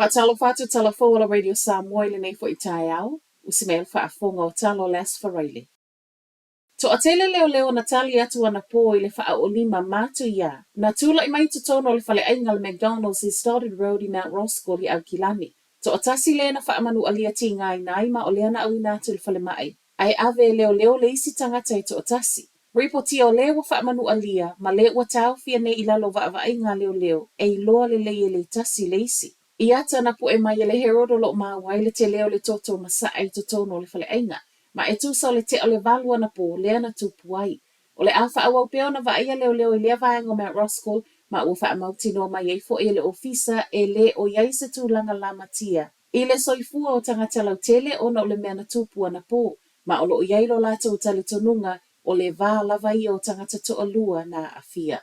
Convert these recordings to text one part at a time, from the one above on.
Faatalofa atu tala fou o le Radio Samoa i lenei foi taeao, usi mai le faafofoga o tala o le Aso Faraile. Toatele leoleo na tali atu anapo i le faaoolima matuia na tulai mai i totonu o le faleaiga o le McDonald's i Stoddard Road i Mount Roskill i Aukilani. Toatasi le na faamanualia tigaina ai ma o lea na auina atu i le falemai ae ave e leoleo le isi tagata e toatasi. Ripotia o le ua faamanualia ma le ua taofia nei i lalo o vaavaaiga a leoleo e iloa lelei e le tasi le isi. I ata na pu'e mai e le Herald o lo o maua ai le tele o le toto masa'a i totonu o le faleaiga, ma e tusa o le tea o le 8 anapo lea na tupu ai. O le a faaauau pea ona vaaia leoleo i lea vaega o Mount Roskill ma ua faamautinoa mai ai fo'i e le ofisa e le o i ai se tulaga lamatia i le soifua o tagata lautele ona o le mea na tupu anapo, ma o lo o i ai lo latou talitonuga o le va lava ia o tagata toalua na aafia.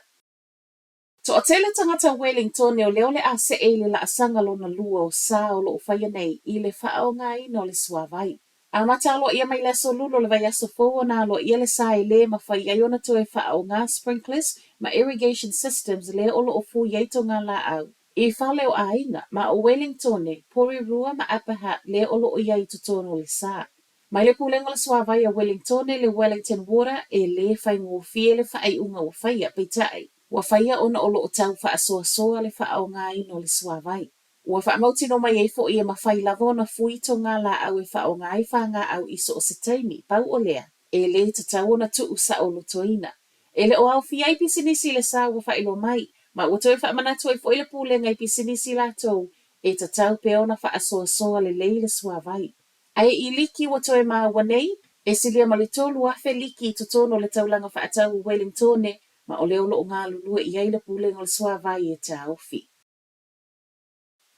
Toatele tagata Wellingtone o lea o le a see i le laasaga lona lua o sa o lo o faia nei i le faaaogaina o le suavai. Amata aloaia mai le aso Lulu o le vaiaso fou ona aloaia le sa e lē mafai ai ona toe faaaoga sprinklers ma irrigation systems lea o lo o fui ai togalaau i fale o aiga, ma o Wellingtone, Porirua ma Upper Hutt lea o lo o i ai i totonu o le sa. Mai le Pulega o le Suavai a Wellingtone le Wellington Water e lē faigofie le faaiuga ua faia, peitai, ua faia ona o lo o tau faasoasoa le faaaogaina o le suavai. Ua faamautinoa mai ai foʻi e mafai lava ona fui togalaau e faaaoga ai fagaau i so o se taimi, pau o lea, e lē tatau ona tuu saolotoina. E le o aofia ai pisinisi i le sa ua faailoa mai, ma ua toe faamanatu ai foʻi le Pulega i pisinisi latou e tatau pea ona faasoasoa lelei le suavai. Ae i liki ua toe maua nei, e silia ma le 3,000 liki i totonu o le taulaga faatau o Wellingtone ma o lea o lo o galulue i ai le Pulega o le Suavai e taofi.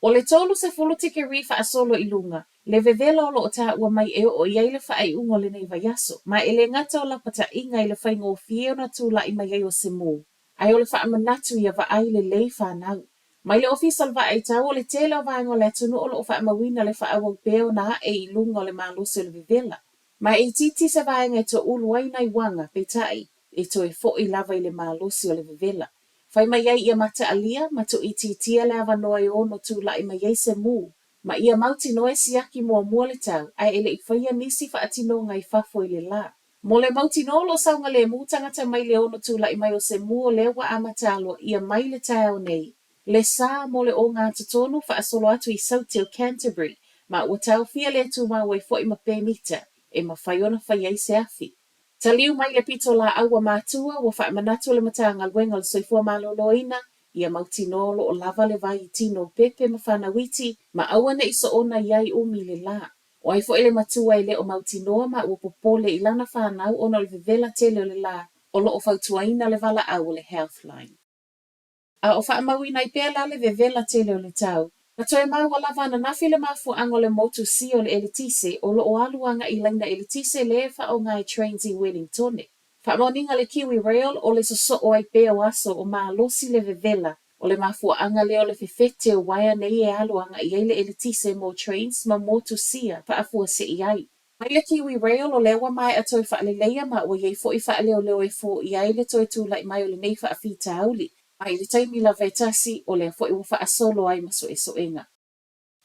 O le 30 tikeri faasolo i luga, le vevela o lo o taua mai e oo i ai le faaiuga o lenei vaiaso, ma e le gata o lapataiga i le faigofie ona tulai mai ai o se mū, Ae o le faamanatu ia vaai lelei fanau. Mai le Ofisa o le Vaaitau o le tele o vaega o le atunuu o lo o faamauina le faaauau pea ona ae i luga o le malosi o le vevela. Ma e itiiti se vaega e toulu ai nai uaga, peitai, e toe foʻi lava i le malosi o le vevela. Fai mai ai ia mataalia ma tuuitiitia le avanoa e ono tulai mai ai se mū, ma ia mautinoa e siaki muamua le tau ae e le i faia nisi faatinoga i fafo i le la. Mo le mautinoa o lo o saogalemu tagata mai le ono tulai mai o se mū o lea ua amata aloaia mai le taeao nei, le sa mo le ogatotonu faasolo atu i Saute o Canterbury, ma ua taofia le tumau ai foʻi ma pemita e mafai ona fai ai se afi. Taliu mai le pitolaau a matua ua faamanatu le Matagaluega o le Soifua Maloloina ia mautinoa o lo o lava le vai i tino o pepe ma fanau iti ma aua ne i soona i ai umi le la. O ai foi le matua e le o mautinoa ma ua popole i lana fanau ona o le vevela tele o le la o lo o fautuaina le valaau o le Healthline. A o faamauina ai pea la le vevela tele o le tau, na toe maua lava ananafi le mafuaaga o le motu si o le eletise o lo o alu agai i laina eletise lē e faaaoga e Trains i Wellingtone. Faamaoniga le Kiwi Rail o le sosoo ai pea o aso o malosi le vevela O le mafuaaga lea o le fefete o uaea nei e alu agai ai le eletise mo trains ma motu sia faafuasei ai. Mai le Kiwi Rail o lea ua maea toe faaleleia ma ua i ai foi faaleoleo e foia ai le toe tulai mai o lenei faafitauli. Ma i le taimi lava e tasi, o lea foi ua faasolo ai ma suesuega.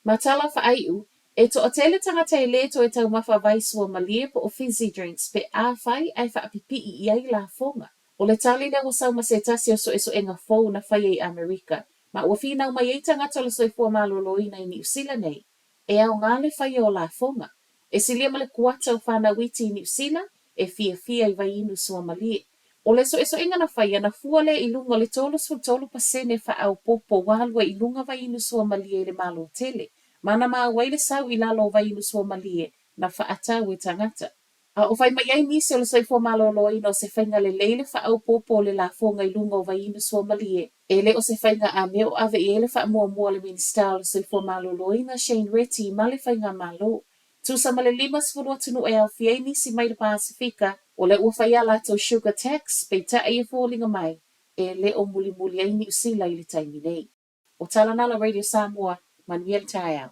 Ma tala faaiu, e toatele tagata e lē toe taumafa vai suamalie po o fizzy drinks pe afai ae faapipii i ai lafoga. O le tali lea ua sau ma se tasi o suesuega fou na faia i Amerika, ma ua finau mai ai tagata o le soifua maloloina i Niu Sila nei, e aoga le faia o lafoga. E silia ma le kuata o fanau iti i Niu Sila e fiafia i vaiinu suamalie. O le suesuega na faia, na fua lea i luga o le 33% faaopoopo ua alu ai i luga vaiinu suamalie i le Malo tele, ma na maua ai le sau i lalo o vaiinu suamalie na faatau e tagata. A o fai mai ai nisi o le soifua maloloina o se faiga lelei le faaopoopo o le lafoga i luga o vaiinu suamalie, e le o se faiga amio o ave i ai le faamuamua a le Minisita o le Soifua Maloloina Shane Reti ma le Faigamalo. Tusa ma le 50 atunuu e aofia ai nisi mai le Pasefika, o lea ua fai a latou sugar tax, peitai e foliga mai, e le o mulimuli ai Niu Sila i le taimi nei. O tala na la Radio Samoa, manuia le taeao.